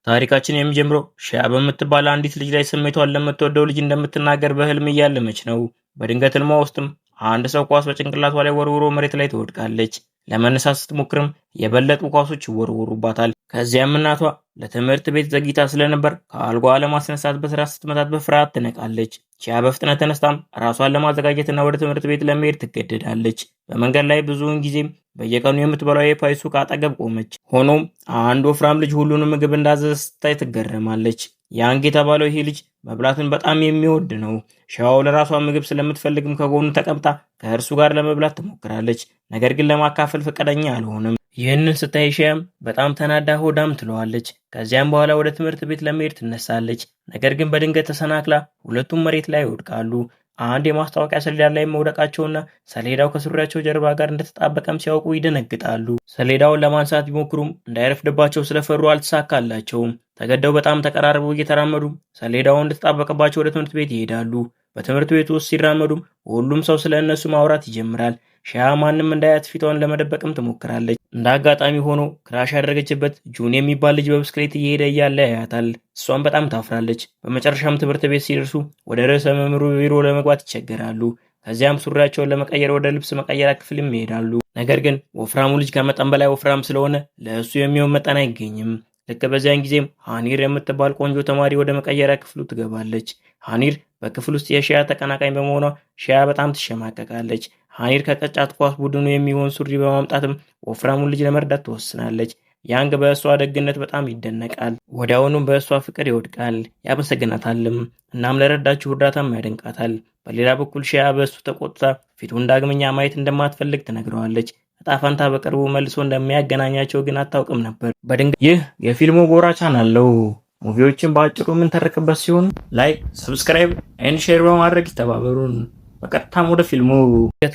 ታሪካችን የሚጀምረው ሺያ በምትባል አንዲት ልጅ ላይ ስሜቷን ለምትወደው ልጅ እንደምትናገር በህልም እያለመች ነው። በድንገት ህልሟ ውስጥም አንድ ሰው ኳስ በጭንቅላቷ ላይ ወርውሮ መሬት ላይ ትወድቃለች። ለመነሳት ስትሞክርም የበለጡ ኳሶች ይወረወሩባታል። ከዚያም እናቷ ለትምህርት ቤት ዘግይታ ስለነበር ከአልጋዋ ለማስነሳት በትራስ ስትመታት በፍርሃት ትነቃለች። ሺያ በፍጥነት ተነስታም ራሷን ለማዘጋጀትና ወደ ትምህርት ቤት ለመሄድ ትገደዳለች። በመንገድ ላይ ብዙውን ጊዜም በየቀኑ የምትበላው የ pie ሱቅ አጠገብ ቆመች። ሆኖም አንድ ወፍራም ልጅ ሁሉንም ምግብ እንዳዘዘ ስታይ ትገረማለች። ያንግ የተባለው ይህ ልጅ መብላትን በጣም የሚወድ ነው። ሺያው ለራሷ ምግብ ስለምትፈልግም ከጎኑ ተቀምጣ ከእርሱ ጋር ለመብላት ትሞክራለች። ነገር ግን ለማካፈል ፈቃደኛ አልሆነም። ይህንን ስታይ ሺያም በጣም ተናዳ ሆዳም ትለዋለች። ከዚያም በኋላ ወደ ትምህርት ቤት ለመሄድ ትነሳለች። ነገር ግን በድንገት ተሰናክላ ሁለቱም መሬት ላይ ይወድቃሉ። አንድ የማስታወቂያ ሰሌዳ ላይ መውደቃቸውና ሰሌዳው ከሱሪያቸው ጀርባ ጋር እንደተጣበቀም ሲያውቁ ይደነግጣሉ። ሰሌዳውን ለማንሳት ቢሞክሩም እንዳይረፍድባቸው ስለፈሩ አልተሳካላቸውም። ተገደው በጣም ተቀራርበው እየተራመዱ ሰሌዳውን እንደተጣበቀባቸው ወደ ትምህርት ቤት ይሄዳሉ። በትምህርት ቤቱ ውስጥ ሲራመዱም ሁሉም ሰው ስለ እነሱ ማውራት ይጀምራል። ሺያ ማንም እንዳያት ፊቷን ለመደበቅም ትሞክራለች። እንደ አጋጣሚ ሆኖ crush ያደረገችበት ጁን የሚባል ልጅ በብስክሌት እየሄደ እያለ ያያታል። እሷም በጣም ታፍራለች። በመጨረሻም ትምህርት ቤት ሲደርሱ ወደ ርዕሰ መምህሩ ቢሮ ለመግባት ይቸገራሉ። ከዚያም ሱሪያቸውን ለመቀየር ወደ ልብስ መቀየሪያ ክፍልም ይሄዳሉ። ነገር ግን ወፍራሙ ልጅ ከመጠን በላይ ወፍራም ስለሆነ ለእሱ የሚሆን መጠን አይገኝም። ልክ በዚያን ጊዜም ሃኒር የምትባል ቆንጆ ተማሪ ወደ መቀየሪያ ክፍሉ ትገባለች። ሃኒር በክፍል ውስጥ የሺያ ተቀናቃኝ በመሆኗ ሺያ በጣም ትሸማቀቃለች። ሃኒር ከቅርጫት ኳስ ቡድኑ የሚሆን ሱሪ በማምጣትም ወፍራሙን ልጅ ለመርዳት ትወስናለች። ያንግ በእሷ ደግነት በጣም ይደነቃል። ወዲያውኑም በእሷ ፍቅር ይወድቃል፣ ያመሰግናታልም። እናም ለረዳችው እርዳታም ያደንቃታል። በሌላ በኩል ሺያ በእሱ ተቆጥታ ፊቱን ዳግመኛ ማየት እንደማትፈልግ ትነግረዋለች። እጣ ፈንታ በቅርቡ መልሶ እንደሚያገናኛቸው ግን አታውቅም ነበር። በድንገት ይህ የፊልሙ ጎራ ቻናል ነው። Movie ዎችን በአጭሩ የምንተርክበት ሲሆን like፣ subscribe and share በማድረግ ይተባበሩን። በቀጥታም ወደ ፊልሙ።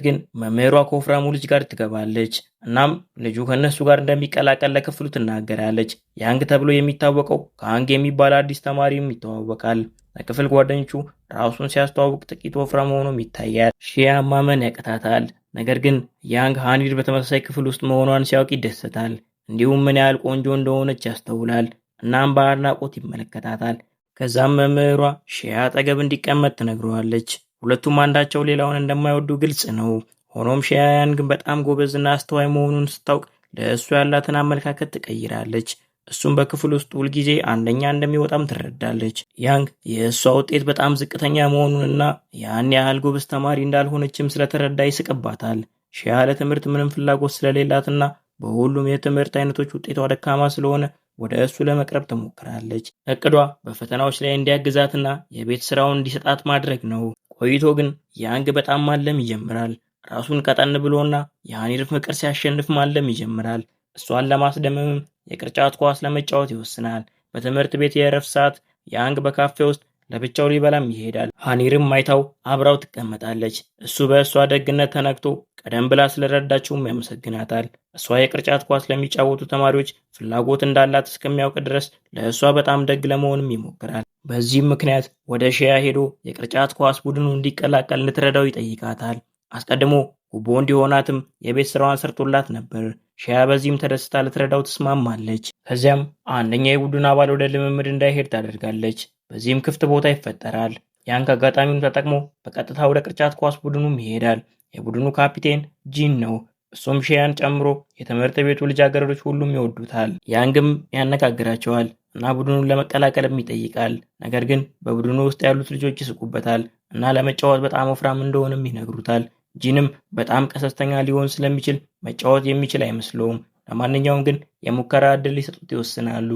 ግን መምህሯ ከወፍራሙ ልጅ ጋር ትገባለች። እናም ልጁ ከእነሱ ጋር እንደሚቀላቀል ለክፍሉ ትናገራለች። ያንግ ተብሎ የሚታወቀው ከአንግ የሚባል አዲስ ተማሪም ይተዋወቃል። ለክፍል ጓደኞቹ ራሱን ሲያስተዋውቅ ጥቂት ወፍራም ሆኖም ይታያል። ሺያ ማመን ያቅታታል። ነገር ግን ያንግ ሃኒር በተመሳሳይ ክፍል ውስጥ መሆኗን ሲያውቅ ይደሰታል። እንዲሁም ምን ያህል ቆንጆ እንደሆነች ያስተውላል። እናም በአድናቆት ይመለከታታል። ከዛም መምህሯ ሺያ አጠገብ እንዲቀመጥ ትነግረዋለች። ሁለቱም አንዳቸው ሌላውን እንደማይወዱ ግልጽ ነው። ሆኖም ሺያ ያንግን በጣም ጎበዝና አስተዋይ መሆኑን ስታውቅ ለእሱ ያላትን አመለካከት ትቀይራለች። እሱም በክፍል ውስጥ ሁልጊዜ አንደኛ እንደሚወጣም ትረዳለች። ያንግ የእሷ ውጤት በጣም ዝቅተኛ መሆኑንና ያን ያህል ጎበዝ ተማሪ እንዳልሆነችም ስለተረዳ ይስቅባታል። ሺያ ለትምህርት ምንም ፍላጎት ስለሌላትና በሁሉም የትምህርት አይነቶች ውጤቷ ደካማ ስለሆነ ወደ እሱ ለመቅረብ ትሞክራለች። እቅዷ በፈተናዎች ላይ እንዲያግዛትና የቤት ስራውን እንዲሰጣት ማድረግ ነው። ቆይቶ ግን ያንግ በጣም ማለም ይጀምራል። ራሱን ቀጠን ብሎና የሃኒር ፍቅር ሲያሸንፍ ማለም ይጀምራል። እሷን ለማስደመምም የቅርጫት ኳስ ለመጫወት ይወስናል። በትምህርት ቤት የእረፍት ሰዓት ያንግ በካፌ ውስጥ ለብቻው ሊበላም ይሄዳል። ሃኒርም አይታው አብራው ትቀመጣለች። እሱ በእሷ ደግነት ተነክቶ ቀደም ብላ ስለረዳችውም ያመሰግናታል። እሷ የቅርጫት ኳስ ለሚጫወቱ ተማሪዎች ፍላጎት እንዳላት እስከሚያውቅ ድረስ ለእሷ በጣም ደግ ለመሆንም ይሞክራል። በዚህም ምክንያት ወደ ሺያ ሄዶ የቅርጫት ኳስ ቡድኑ እንዲቀላቀል እንድትረዳው ይጠይቃታል። አስቀድሞ ጉቦ እንዲሆናትም የቤት ስራዋን ሰርቶላት ነበር። ሺያ በዚህም ተደስታ ልትረዳው ትስማማለች። ከዚያም አንደኛ የቡድን አባል ወደ ልምምድ እንዳይሄድ ታደርጋለች። በዚህም ክፍት ቦታ ይፈጠራል። ያንግ አጋጣሚውን ተጠቅሞ በቀጥታ ወደ ቅርጫት ኳስ ቡድኑም ይሄዳል። የቡድኑ ካፒቴን ጂን ነው። እሱም ሺያን ጨምሮ የትምህርት ቤቱ ልጃገረዶች ሁሉም ይወዱታል። ያንግም ያነጋግራቸዋል እና ቡድኑን ለመቀላቀልም ይጠይቃል። ነገር ግን በቡድኑ ውስጥ ያሉት ልጆች ይስቁበታል እና ለመጫወት በጣም ወፍራም እንደሆነም ይነግሩታል። ጂንም በጣም ቀሰስተኛ ሊሆን ስለሚችል መጫወት የሚችል አይመስለውም። ለማንኛውም ግን የሙከራ ዕድል ሊሰጡት ይወስናሉ።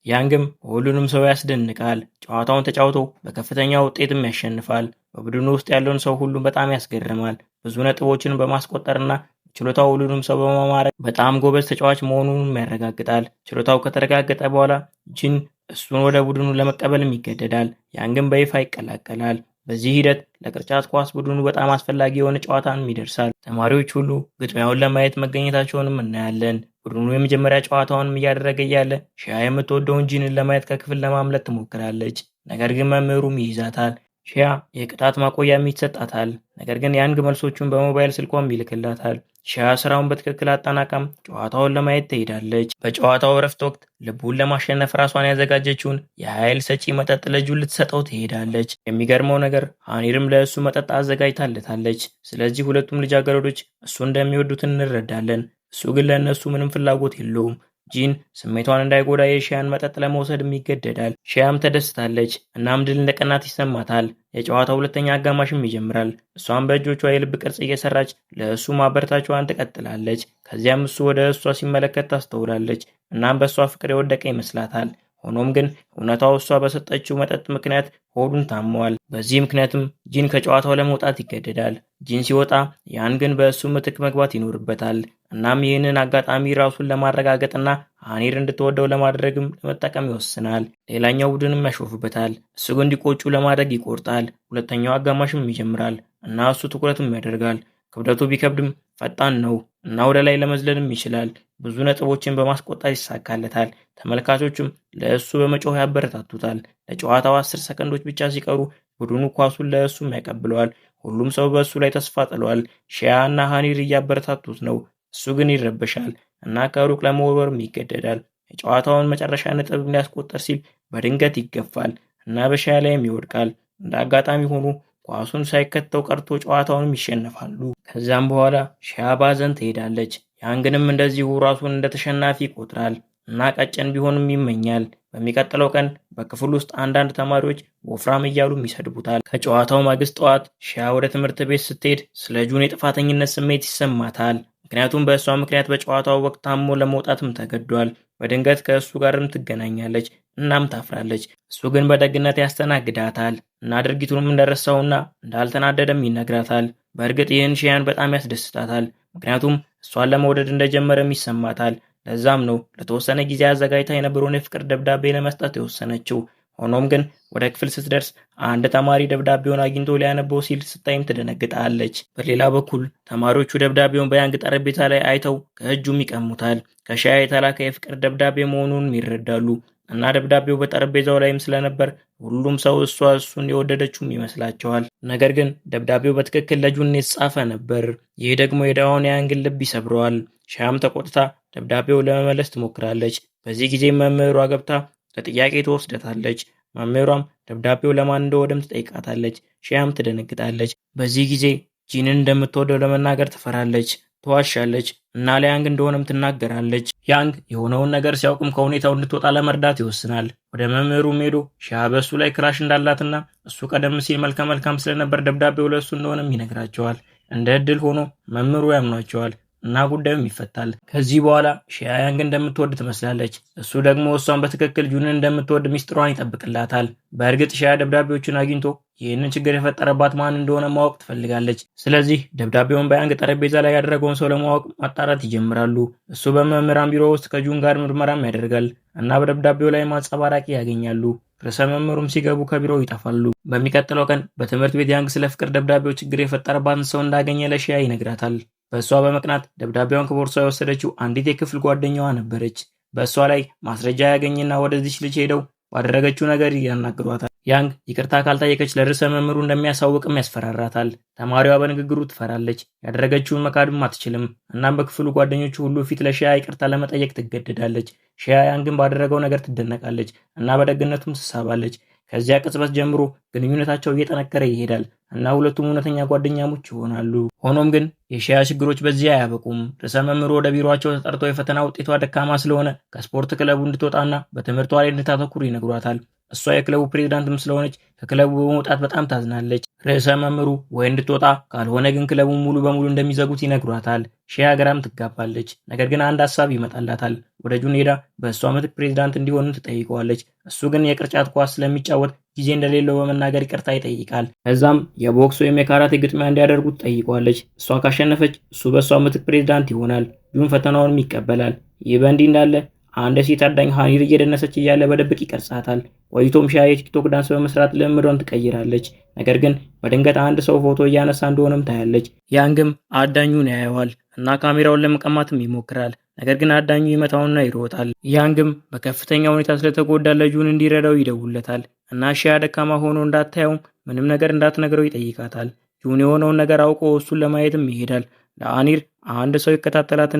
ያንግም ሁሉንም ሰው ያስደንቃል። ጨዋታውን ተጫውቶ በከፍተኛ ውጤትም ያሸንፋል። በቡድኑ ውስጥ ያለውን ሰው ሁሉም በጣም ያስገርማል። ብዙ ነጥቦችን በማስቆጠርና ችሎታው ሁሉንም ሰው በማማረክ በጣም ጎበዝ ተጫዋች መሆኑንም ያረጋግጣል። ችሎታው ከተረጋገጠ በኋላ ጂን እሱን ወደ ቡድኑ ለመቀበልም ይገደዳል። ያንግም በይፋ ይቀላቀላል። በዚህ ሂደት ለቅርጫት ኳስ ቡድኑ በጣም አስፈላጊ የሆነ ጨዋታንም ይደርሳል። ተማሪዎች ሁሉ ግጥሚያውን ለማየት መገኘታቸውንም እናያለን። ቡድኑ የመጀመሪያ ጨዋታውንም እያደረገ እያለ ሺያ የምትወደውን ጂንን ለማየት ከክፍል ለማምለጥ ትሞክራለች። ነገር ግን መምህሩም ይይዛታል። ሺያ የቅጣት ማቆያም ይሰጣታል። ነገር ግን ያንግ መልሶቹን በሞባይል ስልኳም ይልክላታል። ሺያ ስራውን በትክክል አጠናቃም ጨዋታውን ለማየት ትሄዳለች። በጨዋታው እረፍት ወቅት ልቡን ለማሸነፍ ራሷን ያዘጋጀችውን የኃይል ሰጪ መጠጥ ለጁን ልትሰጠው ትሄዳለች። የሚገርመው ነገር ሃኒርም ለእሱ መጠጥ አዘጋጅታለታለች። ስለዚህ ሁለቱም ልጃገረዶች እሱ እንደሚወዱት እንረዳለን። እሱ ግን ለእነሱ ምንም ፍላጎት የለውም። ጂን ስሜቷን እንዳይጎዳ የሺያን መጠጥ ለመውሰድም ይገደዳል። ሺያም ተደስታለች። እናም ድል እንደቀናት ይሰማታል። የጨዋታው ሁለተኛ አጋማሽም ይጀምራል። እሷም በእጆቿ የልብ ቅርጽ እየሰራች ለእሱ ማበረታቿን ትቀጥላለች። ከዚያም እሱ ወደ እሷ ሲመለከት ታስተውላለች። እናም በእሷ ፍቅር የወደቀ ይመስላታል። ሆኖም ግን እውነታው እሷ በሰጠችው መጠጥ ምክንያት ሆዱን ታሟል። በዚህ ምክንያትም ጂን ከጨዋታው ለመውጣት ይገደዳል። ጂን ሲወጣ ያን ግን በእሱ ምትክ መግባት ይኖርበታል። እናም ይህንን አጋጣሚ ራሱን ለማረጋገጥና ሃኒር እንድትወደው ለማድረግም ለመጠቀም ይወስናል። ሌላኛው ቡድንም ያሾፍበታል። እሱ ግን እንዲቆጩ ለማድረግ ይቆርጣል። ሁለተኛው አጋማሽም ይጀምራል እና እሱ ትኩረትም ያደርጋል። ክብደቱ ቢከብድም ፈጣን ነው እና ወደ ላይ ለመዝለልም ይችላል። ብዙ ነጥቦችን በማስቆጠር ይሳካለታል። ተመልካቾቹም ለእሱ በመጮህ ያበረታቱታል። ለጨዋታው 10 ሰከንዶች ብቻ ሲቀሩ ቡድኑ ኳሱን ለእሱም ያቀብለዋል። ሁሉም ሰው በእሱ ላይ ተስፋ ጥለዋል። ሺያ እና ሃኒር እያበረታቱት ነው። እሱ ግን ይረበሻል እና ከሩቅ ለመወርወርም ይገደዳል። የጨዋታውን መጨረሻ ነጥብ ሊያስቆጠር ሲል በድንገት ይገፋል እና በሺያ ላይም ይወድቃል። እንደ አጋጣሚ ሆኖ ኳሱን ሳይከተው ቀርቶ ጨዋታውንም ይሸነፋሉ። ከዚያም በኋላ ሺያ ባዘን ትሄዳለች። ያንግንም እንደዚሁ ራሱን እንደ ተሸናፊ ይቆጥራል እና ቀጭን ቢሆንም ይመኛል። በሚቀጥለው ቀን በክፍል ውስጥ አንዳንድ ተማሪዎች ወፍራም እያሉም ይሰድቡታል። ከጨዋታው ማግስት ጠዋት ሺያ ወደ ትምህርት ቤት ስትሄድ ስለ ጁን የጥፋተኝነት ስሜት ይሰማታል። ምክንያቱም በእሷ ምክንያት በጨዋታው ወቅት ታሞ ለመውጣትም ተገዷል። በድንገት ከእሱ ጋርም ትገናኛለች እናም ታፍራለች። እሱ ግን በደግነት ያስተናግዳታል እና ድርጊቱንም እንደረሳውና እንዳልተናደደም ይነግራታል። በእርግጥ ይህን ሺያን በጣም ያስደስታታል። ምክንያቱም እሷን ለመውደድ እንደጀመረም ይሰማታል። ለዛም ነው ለተወሰነ ጊዜ አዘጋጅታ የነበረውን የፍቅር ደብዳቤ ለመስጠት የወሰነችው። ሆኖም ግን ወደ ክፍል ስትደርስ አንድ ተማሪ ደብዳቤውን አግኝቶ ሊያነበው ሲል ስታይም ትደነግጣለች። በሌላ በኩል ተማሪዎቹ ደብዳቤውን በያንግ ጠረጴዛ ላይ አይተው ከእጁም ይቀሙታል። ከሺያ የተላከ የፍቅር ደብዳቤ መሆኑንም ይረዳሉ እና ደብዳቤው በጠረጴዛው ላይም ስለነበር ሁሉም ሰው እሷ እሱን የወደደችውም ይመስላቸዋል። ነገር ግን ደብዳቤው በትክክል ለጁን የተጻፈ ነበር። ይህ ደግሞ የድሃውን የያንግን ልብ ይሰብረዋል። ሺያም ተቆጥታ ደብዳቤው ለመመለስ ትሞክራለች። በዚህ ጊዜ መምህሯ ገብታ ለጥያቄ ትወስደታለች። መምህሯም ደብዳቤው ለማን እንደሆነም ትጠይቃታለች። ሺያም ትደነግጣለች። በዚህ ጊዜ ጂንን እንደምትወደው ለመናገር ትፈራለች። ትዋሻለች እና ለያንግ እንደሆነም ትናገራለች። ያንግ የሆነውን ነገር ሲያውቅም ከሁኔታው እንድትወጣ ለመርዳት ይወስናል። ወደ መምህሩም ሄዶ ሺያ በእሱ ላይ crush እንዳላትና እሱ ቀደም ሲል መልከ መልካም ስለነበር ደብዳቤው ለእሱ እንደሆነም ይነግራቸዋል። እንደ እድል ሆኖ መምህሩ ያምኗቸዋል እና ጉዳዩም ይፈታል። ከዚህ በኋላ ሺያ ያንግ እንደምትወድ ትመስላለች። እሱ ደግሞ እሷን በትክክል ጁንን እንደምትወድ ሚስጥሯን ይጠብቅላታል። በእርግጥ ሺያ ደብዳቤዎቹን አግኝቶ ይህንን ችግር የፈጠረባት ማን እንደሆነ ማወቅ ትፈልጋለች። ስለዚህ ደብዳቤውን በያንግ ጠረጴዛ ላይ ያደረገውን ሰው ለማወቅ ማጣራት ይጀምራሉ። እሱ በመምህራን ቢሮ ውስጥ ከጁን ጋር ምርመራም ያደርጋል እና በደብዳቤው ላይ ማንጸባራቂ ያገኛሉ። ርዕሰ መምህሩም ሲገቡ ከቢሮው ይጠፋሉ። በሚቀጥለው ቀን በትምህርት ቤት ያንግ ስለ ፍቅር ደብዳቤው ችግር የፈጠረባትን ሰው እንዳገኘ ለሺያ ይነግራታል። በእሷ በመቅናት ደብዳቤውን ከቦርሷ የወሰደችው አንዲት የክፍል ጓደኛዋ ነበረች። በእሷ ላይ ማስረጃ ያገኝና ወደዚች ልጅ ሄደው ባደረገችው ነገር ያናግሯታል። ያንግ ይቅርታ ካልጠየቀች ለርዕሰ መምህሩ እንደሚያሳውቅም ያስፈራራታል። ተማሪዋ በንግግሩ ትፈራለች። ያደረገችውን መካድም አትችልም። እናም በክፍሉ ጓደኞቹ ሁሉ ፊት ለሺያ ይቅርታ ለመጠየቅ ትገደዳለች። ሺያ ያንግን ባደረገው ነገር ትደነቃለች እና በደግነቱም ትሳባለች። ከዚያ ቅጽበት ጀምሮ ግንኙነታቸው እየጠነከረ ይሄዳል እና ሁለቱም እውነተኛ ጓደኛሞች ይሆናሉ። ሆኖም ግን የሺያ ችግሮች በዚያ አያበቁም። ርዕሰ መምህሩ ወደ ቢሮአቸው ተጠርቶ የፈተና ውጤቷ ደካማ ስለሆነ ከስፖርት ክለቡ እንድትወጣና በትምህርቷ ላይ እንድታተኩር ይነግሯታል። እሷ የክለቡ ፕሬዝዳንትም ስለሆነች ከክለቡ በመውጣት በጣም ታዝናለች። ርዕሰ መምህሩ ወይ እንድትወጣ ካልሆነ ግን ክለቡን ሙሉ በሙሉ እንደሚዘጉት ይነግሯታል። ሺያ ግራም ትጋባለች። ነገር ግን አንድ ሀሳብ ይመጣላታል። ወደ ጁን ሄዳ በእሷ ምትክ ፕሬዝዳንት እንዲሆንም ትጠይቀዋለች። እሱ ግን የቅርጫት ኳስ ስለሚጫወት ጊዜ እንደሌለው በመናገር ይቅርታ ይጠይቃል። ከዛም የቦክስ ወይም የካራቴ ግጥሚያ እንዲያደርጉ ትጠይቀዋለች። እሷ ካሸነፈች እሱ በእሷ ምትክ ፕሬዝዳንት ይሆናል። ጁን ፈተናውንም ይቀበላል። ይህ በእንዲህ እንዳለ አንድ ሴት አዳኝ ሃኒር እየደነሰች እያለ በድብቅ ይቀርጻታል። ቆይቶም ሺያ የቲክቶክ ዳንስ በመስራት ልምምዷን ትቀይራለች። ነገር ግን በድንገት አንድ ሰው ፎቶ እያነሳ እንደሆነም ታያለች። ያንግም አዳኙን ያየዋል እና ካሜራውን ለመቀማትም ይሞክራል። ነገር ግን አዳኙ ይመታውና ይሮጣል። ያንግም በከፍተኛ ሁኔታ ስለተጎዳ ለጁን እንዲረዳው ይደውለታል እና ሺያ ደካማ ሆኖ እንዳታየውም ምንም ነገር እንዳትነግረው ይጠይቃታል። ጁን የሆነውን ነገር አውቆ እሱን ለማየትም ይሄዳል። ለአኒር አንድ ሰው ይከታተላት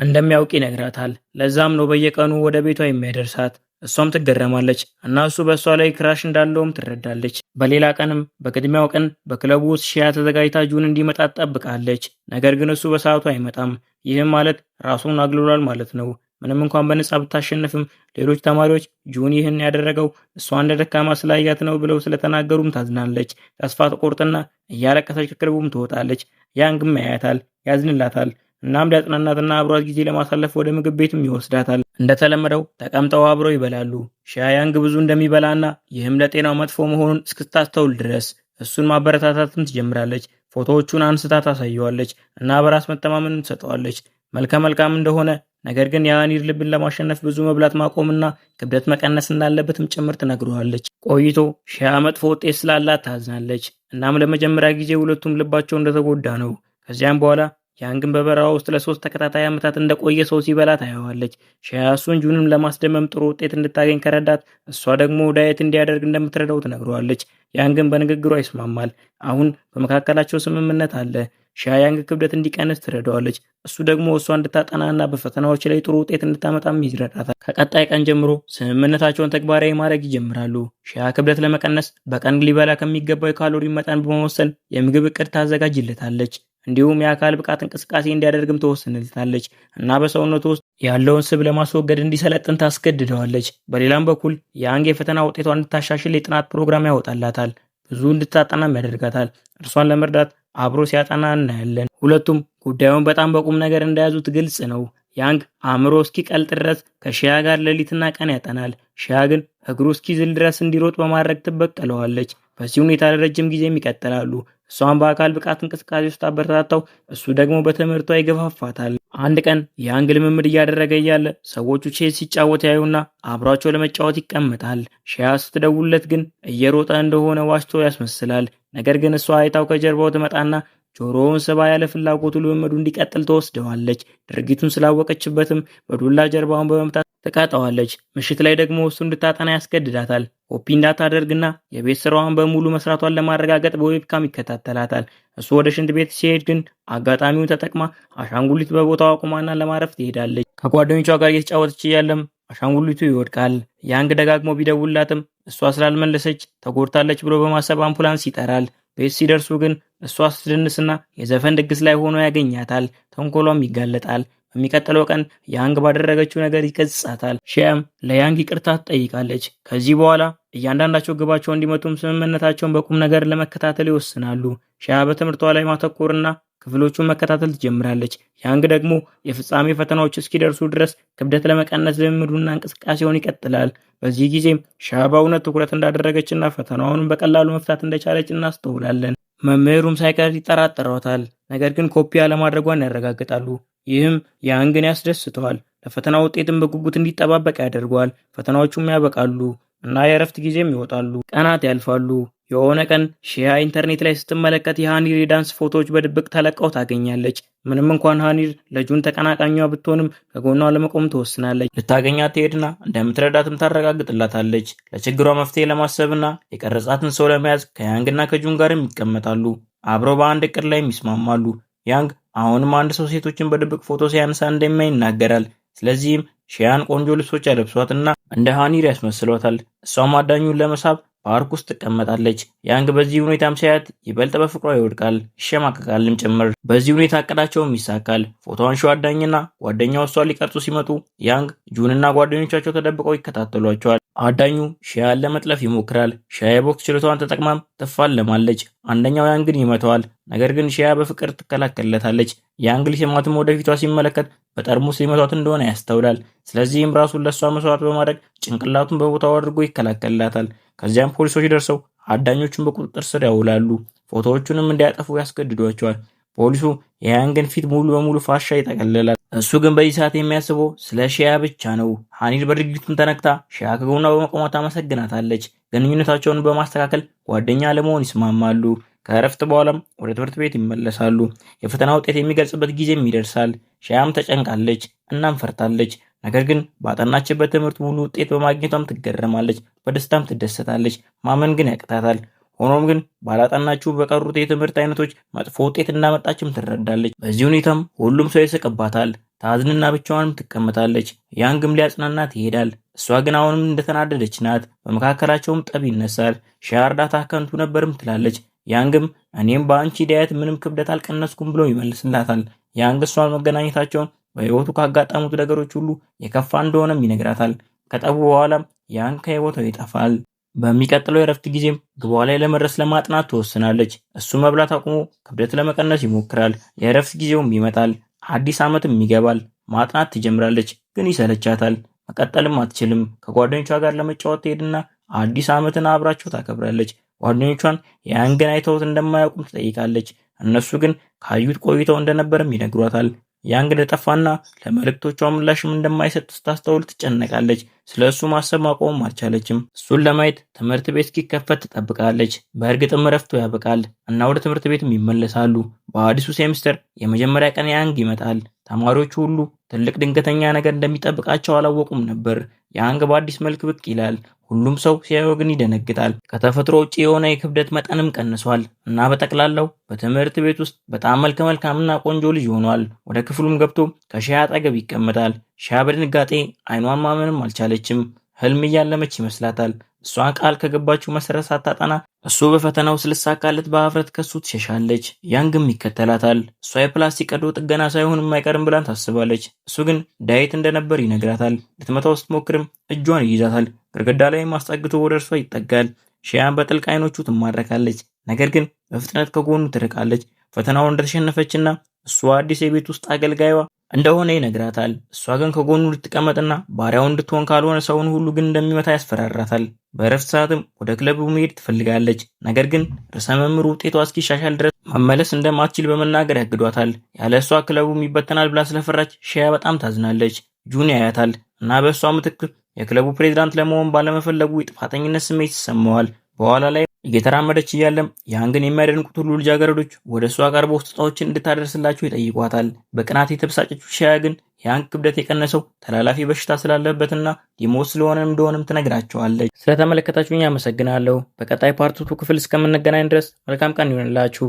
እንደሚያውቅ ይነግራታል። ለዛም ነው በየቀኑ ወደ ቤቷ የሚያደርሳት። እሷም ትገረማለች እና እሱ በእሷ ላይ crush እንዳለውም ትረዳለች። በሌላ ቀንም በቅድሚያው ቀን በክለቡ ውስጥ ሺያ ተዘጋጅታ ጁን እንዲመጣ ትጠብቃለች። ነገር ግን እሱ በሰዓቱ አይመጣም። ይህም ማለት ራሱን አግልሏል ማለት ነው። ምንም እንኳን በነጻ ብታሸንፍም ሌሎች ተማሪዎች ጁን ይህን ያደረገው እሷ እንደ ደካማ ስላያት ነው ብለው ስለተናገሩም ታዝናለች። ተስፋ ትቆርጥና እያለቀሰች ከክለቡም ትወጣለች። ያንግም ያያታል፣ ያዝንላታል። እናም ሊያጽናናትና አብሯት ጊዜ ለማሳለፍ ወደ ምግብ ቤትም ይወስዳታል። እንደተለመደው ተቀምጠው አብረው ይበላሉ። ሺያ ያንግ ብዙ እንደሚበላና ይህም ለጤናው መጥፎ መሆኑን እስክታስተውል ድረስ እሱን ማበረታታትም ትጀምራለች። ፎቶዎቹን አንስታ ታሳየዋለች እና በራስ መተማመንም ትሰጠዋለች። መልከ መልካም እንደሆነ ነገር ግን የአኒር ልብን ለማሸነፍ ብዙ መብላት ማቆምና ክብደት መቀነስ እንዳለበትም ጭምር ትነግረዋለች። ቆይቶ ሺያ መጥፎ ውጤት ስላላት ታዝናለች። እናም ለመጀመሪያ ጊዜ ሁለቱም ልባቸው እንደተጎዳ ነው። ከዚያም በኋላ ያንግን በበረሃ ውስጥ ለ3 ተከታታይ ዓመታት እንደቆየ ሰው ሲበላ ታየዋለች። ሺያ እሱን ጁንን ለማስደመም ጥሩ ውጤት እንድታገኝ ከረዳት እሷ ደግሞ diet እንዲያደርግ እንደምትረዳው ትነግረዋለች። ያንግን በንግግሯ ይስማማል። አሁን በመካከላቸው ስምምነት አለ። ሺያ ያንግ ክብደት እንዲቀንስ ትረዳዋለች። እሱ ደግሞ እሷ እንድታጠናና በፈተናዎች ላይ ጥሩ ውጤት እንድታመጣም ይረዳታል። ከቀጣይ ቀን ጀምሮ ስምምነታቸውን ተግባራዊ ማድረግ ይጀምራሉ። ሺያ ክብደት ለመቀነስ በቀን ሊበላ ከሚገባው የካሎሪ መጠን በመወሰን የምግብ እቅድ ታዘጋጅለታለች። እንዲሁም የአካል ብቃት እንቅስቃሴ እንዲያደርግም ትወስንለታለች እና በሰውነቱ ውስጥ ያለውን ስብ ለማስወገድ እንዲሰለጥን ታስገድደዋለች። በሌላም በኩል ያንግ የፈተና ውጤቷን እንድታሻሽል የጥናት ፕሮግራም ያወጣላታል። ብዙ እንድታጠናም ያደርጋታል። እርሷን ለመርዳት አብሮ ሲያጠና እናያለን። ሁለቱም ጉዳዩን በጣም በቁም ነገር እንደያዙት ግልጽ ነው። ያንግ አእምሮ እስኪቀልጥ ድረስ ከሺያ ጋር ሌሊትና ቀን ያጠናል። ሺያ ግን እግሩ እስኪዝል ድረስ እንዲሮጥ በማድረግ ትበቀለዋለች። በዚህ ሁኔታ ለረጅም ጊዜም ይቀጥላሉ። እሷን በአካል ብቃት እንቅስቃሴ ውስጥ አበረታታው፣ እሱ ደግሞ በትምህርቷ ይገፋፋታል። አንድ ቀን ያንግ ልምምድ እያደረገ እያለ ሰዎቹ ቼዝ ሲጫወት ያዩና አብሯቸው ለመጫወት ይቀመጣል። ሺያ ስትደውልለት ግን እየሮጠ እንደሆነ ዋሽቶ ያስመስላል። ነገር ግን እሷ አይታው ከጀርባው ትመጣና ጆሮውን ስባ ያለ ፍላጎቱ ልምምዱ እንዲቀጥል ትወስደዋለች። ድርጊቱን ስላወቀችበትም በዱላ ጀርባውን በመምታት ትቀጣዋለች። ምሽት ላይ ደግሞ እሱ እንድታጠና ያስገድዳታል። ኮፒ እንዳታደርግና የቤት ስራዋን በሙሉ መስራቷን ለማረጋገጥ በ webcam ይከታተላታል። እሱ ወደ ሽንት ቤት ሲሄድ ግን አጋጣሚውን ተጠቅማ አሻንጉሊት በቦታው አቁማና ለማረፍ ትሄዳለች። ከጓደኞቿ ጋር እየተጫወተች እያለም አሻንጉሊቱ ይወድቃል። ያንግ ደጋግሞ ቢደውላትም እሷ ስላልመለሰች ተጎድታለች ብሎ በማሰብ አምቡላንስ ይጠራል። ቤት ሲደርሱ ግን እሷ ስትደንስና የዘፈን ድግስ ላይ ሆኖ ያገኛታል። ተንኮሏም ይጋለጣል። በሚቀጥለው ቀን ያንግ ባደረገችው ነገር ይገስጻታል። ሺያም ለያንግ ይቅርታ ትጠይቃለች። ከዚህ በኋላ እያንዳንዳቸው ግባቸው እንዲመቱም ስምምነታቸውን በቁም ነገር ለመከታተል ይወስናሉ። ሺያ በትምህርቷ ላይ ማተኮርና ክፍሎቹን መከታተል ትጀምራለች። ያንግ ደግሞ የፍጻሜ ፈተናዎች እስኪደርሱ ድረስ ክብደት ለመቀነስ ልምምዱና እንቅስቃሴውን ይቀጥላል። በዚህ ጊዜም ሺያ በእውነት ትኩረት እንዳደረገችና ፈተናውንም በቀላሉ መፍታት እንደቻለች እናስተውላለን። መምህሩም ሳይቀር ይጠራጠሯታል። ነገር ግን ኮፒ አለማድረጓን ያረጋግጣሉ። ይህም ያንግን ያስደስተዋል። ለፈተና ውጤትም በጉጉት እንዲጠባበቅ ያደርገዋል። ፈተናዎቹም ያበቃሉ እና የእረፍት ጊዜም ይወጣሉ። ቀናት ያልፋሉ። የሆነ ቀን ሺያ ኢንተርኔት ላይ ስትመለከት የሃኒር የዳንስ ፎቶዎች በድብቅ ተለቀው ታገኛለች። ምንም እንኳን ሃኒር ለጁን ተቀናቃኟ ብትሆንም ከጎኗ ለመቆም ትወስናለች። ልታገኛት ትሄድና እንደምትረዳትም ታረጋግጥላታለች። ለችግሯ መፍትሄ ለማሰብና የቀረጻትን ሰው ለመያዝ ከያንግና ከጁን ጋርም ይቀመጣሉ። አብረው በአንድ እቅድ ላይም ይስማማሉ። ያንግ አሁንም አንድ ሰው ሴቶችን በድብቅ ፎቶ ሲያነሳ እንደሚያይ ይናገራል። ስለዚህም ሺያን ቆንጆ ልብሶች ያለብሷትና እንደ ሃኒር ያስመስሏታል። እሷም አዳኙን ለመሳብ ፓርክ ውስጥ ትቀመጣለች። ያንግ በዚህ ሁኔታም ሲያያት ይበልጥ በፍቅሯ ይወድቃል፣ ይሸማቀቃልም ጭምር። በዚህ ሁኔታ እቅዳቸውም ይሳካል። ፎቶ አንሺው አዳኝና ጓደኛው እሷን ሊቀርጹ ሲመጡ ያንግ፣ ጁንና ጓደኞቻቸው ተደብቀው ይከታተሏቸዋል። አዳኙ ሺያን ለመጥለፍ ይሞክራል። ሺያ የቦክስ ችሎታዋን ተጠቅማም ትፋለማለች። አንደኛው ያንግን ይመታዋል። ነገር ግን ሺያ በፍቅር ትከላከልለታለች። ያንግ ሊስማትም ወደፊቷ ሲመለከት በጠርሙስ ሊመቷት እንደሆነ ያስተውላል። ስለዚህም ራሱን ለእሷ መስዋዕት በማድረግ ጭንቅላቱን በቦታው አድርጎ ይከላከልላታል። ከዚያም ፖሊሶች ደርሰው አዳኞቹን በቁጥጥር ስር ያውላሉ። ፎቶዎቹንም እንዲያጠፉ ያስገድዷቸዋል። ፖሊሱ የያንግን ፊት ሙሉ በሙሉ ፋሻ ይጠቀልላል። እሱ ግን በዚህ ሰዓት የሚያስበው ስለ ሺያ ብቻ ነው። ሀኒር በድርጊቱም ተነክታ ሺያ ከጎኗ በመቆሟ ታመሰግናታለች። ግንኙነታቸውን በማስተካከል ጓደኛ ለመሆን ይስማማሉ። ከእረፍት በኋላም ወደ ትምህርት ቤት ይመለሳሉ። የፈተና ውጤት የሚገልጽበት ጊዜም ይደርሳል። ሺያም ተጨንቃለች፣ እናም ፈርታለች። ነገር ግን ባጠናችበት ትምህርት ሙሉ ውጤት በማግኘቷም ትገረማለች፣ በደስታም ትደሰታለች። ማመን ግን ያቅታታል። ሆኖም ግን ባላጠናችው በቀሩት የትምህርት አይነቶች መጥፎ ውጤት እንዳመጣችም ትረዳለች። በዚህ ሁኔታም ሁሉም ሰው ይስቅባታል። ታዝንና ብቻዋንም ትቀመጣለች። ያንግም ሊያጽናናት ይሄዳል። እሷ ግን አሁንም እንደተናደደች ናት። በመካከላቸውም ጠብ ይነሳል። ሺያ እርዳታ ከንቱ ነበርም ትላለች። ያንግም እኔም በአንቺ diet ምንም ክብደት አልቀነስኩም ብሎ ይመልስላታል። ያንግ እሷን መገናኘታቸውን በህይወቱ ካጋጠሙት ነገሮች ሁሉ የከፋ እንደሆነም ይነግራታል። ከጠቡ በኋላም ያንግ ከህይወቷ ይጠፋል። በሚቀጥለው የእረፍት ጊዜም ግቧ ላይ ለመድረስ ለማጥናት ትወስናለች። እሱ መብላት አቁሞ ክብደት ለመቀነስ ይሞክራል። የእረፍት ጊዜውም ይመጣል። አዲስ ዓመትም ይገባል። ማጥናት ትጀምራለች፣ ግን ይሰለቻታል። መቀጠልም አትችልም። ከጓደኞቿ ጋር ለመጫወት ትሄድና አዲስ ዓመትን አብራቸው ታከብራለች። ጓደኞቿን ያንግን አይተውት እንደማያውቁም ትጠይቃለች። እነሱ ግን ካዩት ቆይተው እንደነበርም ይነግሯታል። ያንግ እንደጠፋና ለመልእክቶቿ ምላሽም እንደማይሰጥ ስታስተውል ትጨነቃለች። ስለ እሱ ማሰብ ማቆምም አልቻለችም። እሱን ለማየት ትምህርት ቤት እስኪከፈት ትጠብቃለች። በእርግጥም እረፍቱ ያበቃል እና ወደ ትምህርት ቤትም ይመለሳሉ። በአዲሱ ሴምስተር የመጀመሪያ ቀን ያንግ ይመጣል። ተማሪዎቹ ሁሉ ትልቅ ድንገተኛ ነገር እንደሚጠብቃቸው አላወቁም ነበር። ያንግ በአዲስ መልክ ብቅ ይላል። ሁሉም ሰው ሲያየው ግን ይደነግጣል። ከተፈጥሮ ውጭ የሆነ የክብደት መጠንም ቀንሷል እና በጠቅላላው በትምህርት ቤት ውስጥ በጣም መልከ መልካምና ቆንጆ ልጅ ሆኗል። ወደ ክፍሉም ገብቶ ከሺያ አጠገብ ይቀመጣል። ሺያ በድንጋጤ አይኗን ማመንም አልቻለችም። ህልም እያለመች ይመስላታል። እሷ ቃል ከገባችው መሰረት ሳታጠና እሱ በፈተናው ስልሳካለት በሀፍረት ከሱ ትሸሻለች። ያንግም ይከተላታል። እሷ የፕላስቲክ ቀዶ ጥገና ሳይሆን የማይቀርም ብላን ታስባለች። እሱ ግን diet እንደነበር ይነግራታል። ልትመታው ስትሞክርም እጇን ይይዛታል። ግድግዳ ላይ አስጠግቶ ወደ እርሷ ይጠጋል። ሺያን በጥልቅ አይኖቹ ትማረካለች። ነገር ግን በፍጥነት ከጎኑ ትርቃለች። ፈተናውን እንደተሸነፈችና እሷ አዲስ የቤት ውስጥ አገልጋይዋ እንደሆነ ይነግራታል። እሷ ግን ከጎኑ ልትቀመጥና ባሪያው እንድትሆን ካልሆነ ሰውን ሁሉ ግን እንደሚመታ ያስፈራራታል። በእረፍት ሰዓትም ወደ ክለቡ መሄድ ትፈልጋለች። ነገር ግን ርዕሰ መምህሩ ውጤቷ እስኪሻሻል ድረስ መመለስ እንደማትችል በመናገር ያግዷታል። ያለ እሷ ክለቡም ይበተናል ብላ ስለፈራች ሺያ በጣም ታዝናለች። ጁን ያያታል እና በእሷ ምትክ የክለቡ ፕሬዝዳንት ለመሆን ባለመፈለጉ የጥፋተኝነት ስሜት ይሰማዋል። በኋላ ላይ እየተራመደች እያለም ያንግን የሚያደንቁት ሁሉ ልጃገረዶች ወደ እሷ ቀርበው ስጦታዎችን እንድታደርስላቸው ይጠይቋታል። በቅናት የተበሳጨችው ሺያ ግን ያንግ ክብደት የቀነሰው ተላላፊ በሽታ ስላለበትና ሊሞት ስለሆነ እንደሆነም ትነግራቸዋለች። ስለተመለከታችሁኝ አመሰግናለሁ። በቀጣይ part 2 ክፍል እስከምንገናኝ ድረስ መልካም ቀን ይሁንላችሁ።